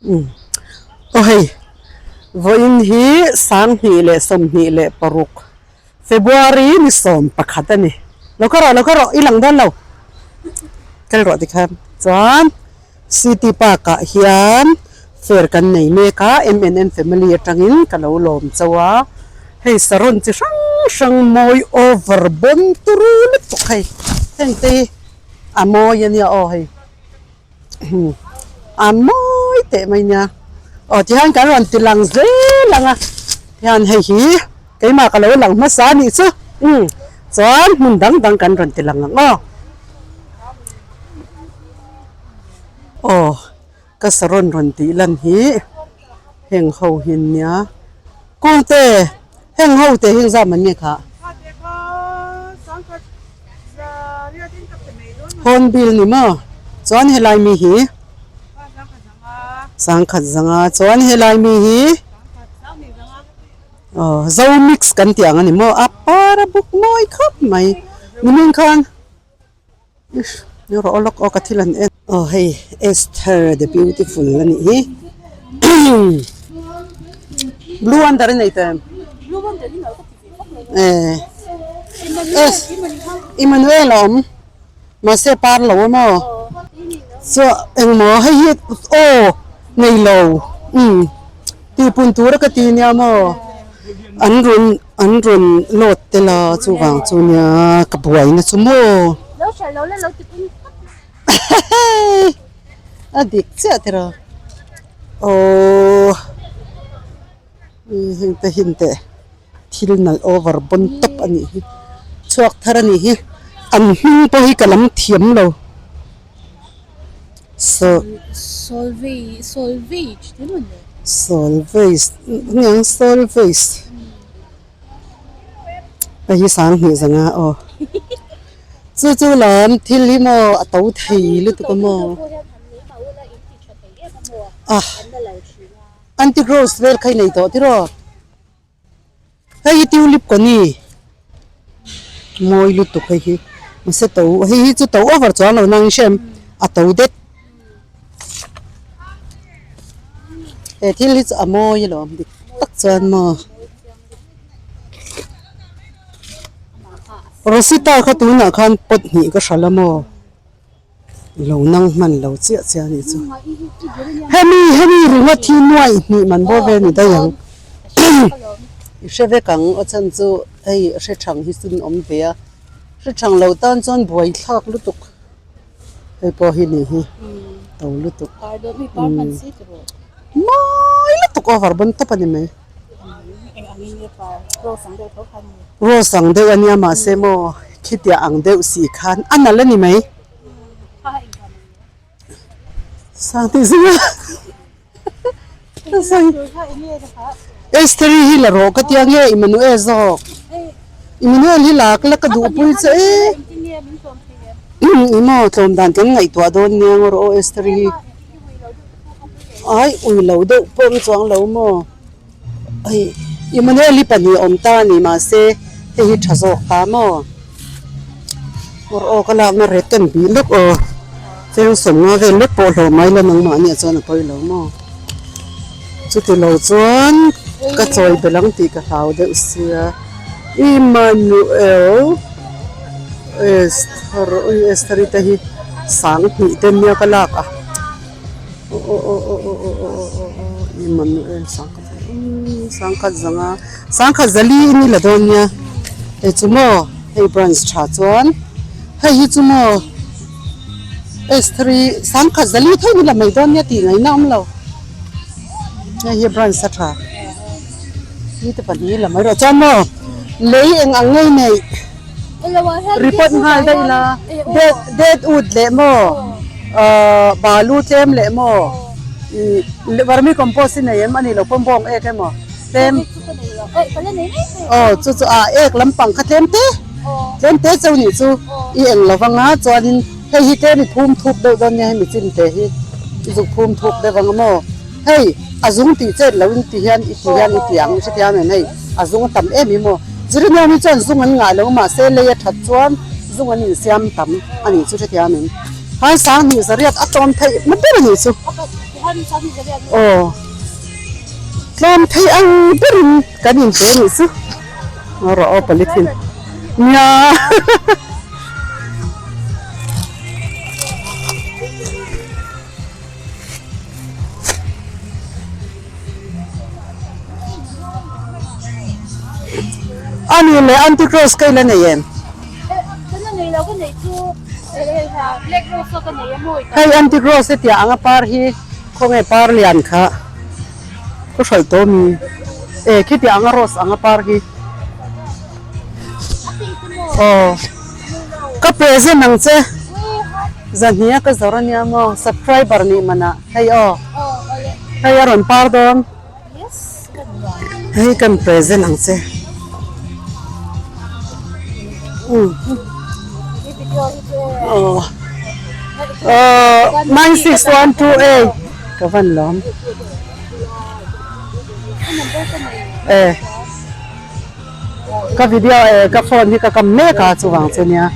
Aw hei vawiin hi 2026 February ni 11 a ni. Lo kha rawh lo kha rawh i lang dawn lo kal rawh tikhan chuan City Park ah hian fair kan nei mek a MNN family atangin ka lo lawm chauh a hei saron chi hrang hrang mawi over bawn turu lutuk hei heng te hi a mawi a nia aw hei. A mawi teh mai nia aw tihian kan rawn ti lang zel ang a tihian hei hi keimah ka lo lang hmasa a nih chu umm chuan hmun dang dang kan rawn ti lang ang aw aw ka saron rawn tih lan hi heng ho hi an nia kawngte heng ho te hi engzat man nge khah. Hornbill ni maw? Chuan helai mi hi sangkhat zanga chuan helai mi hi aw zo mix kan tih ang a ni maw a par a buk mawi khawp mai nimin khan ni rawh lawk aw ka thil an en aw hei Esther the beautiful a nih hi blue under a nei ta em eh Emmanuel a awm mahse par lo a maw chuan engmaw hei hi aw nei lo umm tihpun tura ka ti nia maw an rawn an rawn load tel a chuvang chu nia ka buaina chu maw a dik chiah tiraw aww. Heng te hin teh thil nalh over bawn tawp a nih hi chhuak thar a nih hi an hming pawh hi ka lam thiam lo saw solvage eng solvage hei hi sanghnih zanga aw chu chu lam thil hi maw a to thei lutuk a maw a. Anti gross vel kha i nei tawh tiraw? Hei hi tulip kaw ni mawi lutuk hei hi mahse to hei hi chu to over chuang lo nang hrem a to det he thil hi chu a mawi alawm dik tak chuan maw Rosita kha tunah khan pot hnih ka hralh a maw. Lo nang hman lo chiah chiah a nih chu. Hemi hemi ringawt hi nuaih hnih man bawr vel ni daih ang. I hre vek ang aw chhan chu hei hre thang hi chu an awm ve a. Hre thang lo tan chuan buai thlak lutuk hei pawh hi nih hi to lutuk. Mawi lutuk over bawn tawp a ni mai. Rose ang deuh a nia mahse maw khitiah ang deuh si khan a nalh a ni mai. Sang tih zing a Estheri hi la rawh ka tia nge Emmanuel zawk Emmanuel hi la la ka duh pui che e emaw tlawm dan kan ngaihtuah dawn nia ngaw rawh aw Estheri hi. Ai ui lo deuh pawh awm chuang lo maw hei Emmanuel hi pahnih awm ta a ni mahse hei hi tha zawk ta maw awr aw ka lakna ret ka bih lawk aw cheng sawmnga vel lek pawh hlawh mai la nangmah nia chuan a pawi lo maw chuti lo chuan ka chawi belh ang tih ka hlau deuh sia Emmanuel Esther ui Esther-i te hi sang hnih te nia ka lak a. Aw aw aw aw aw aw aw aw aw Emmanuel sangkhat umm sangkhat zanga sangkhat zali in i la dawn nia hei chu maw hei branch tha chuan hei hi chu maw S three sangkhat zali tho in i la mai dawn nia tih ngaihna awm lo hei hi branch a tha ni te pahnih i la mai rawh chuan maw lei eng ang ngei neih Report nghal daih la, dead wood leh maw balu tlem leh maw vermi compost i nei em a nih loh pawh bawng ek emaw tlem aw chu chu a ek lampang kha tlem te tlem te chauh nih chu i eng lo vang a chuanin hei hi tlem i phum thup deuh dawn nia hemi chin te hi i zuk phum thup deuh ang a maw hei a zung tih chet loh in ti hian i ti hian i ti ang hrethiam em hei. A zung a tam em hi maw? Ziriniam hi chuan zung an ngah lo mahse lei a that chuan zung an insiam tam a nih chu hrethiam em? Khan sang hnih zariat a tawm theih hma ber a nih chu. Aw tlawm thei ang berin kan in pe anih chu rawh aw polythene nia. A nih leh anti cross ka ila nei em? Hei anti cross te tiah anga par hi khawnge par lian kha ka hralh tawh ami e khitiah anga rose anga par hi aw ka present ang che zahnia ka zawrh ania maw subscriber nih manah hei aw hei a rawn par dawn hei kan present ang che umm aw 96128 ka van lawm e. Ka video eh ka phone hi ka kam mek a chuvang chu nia.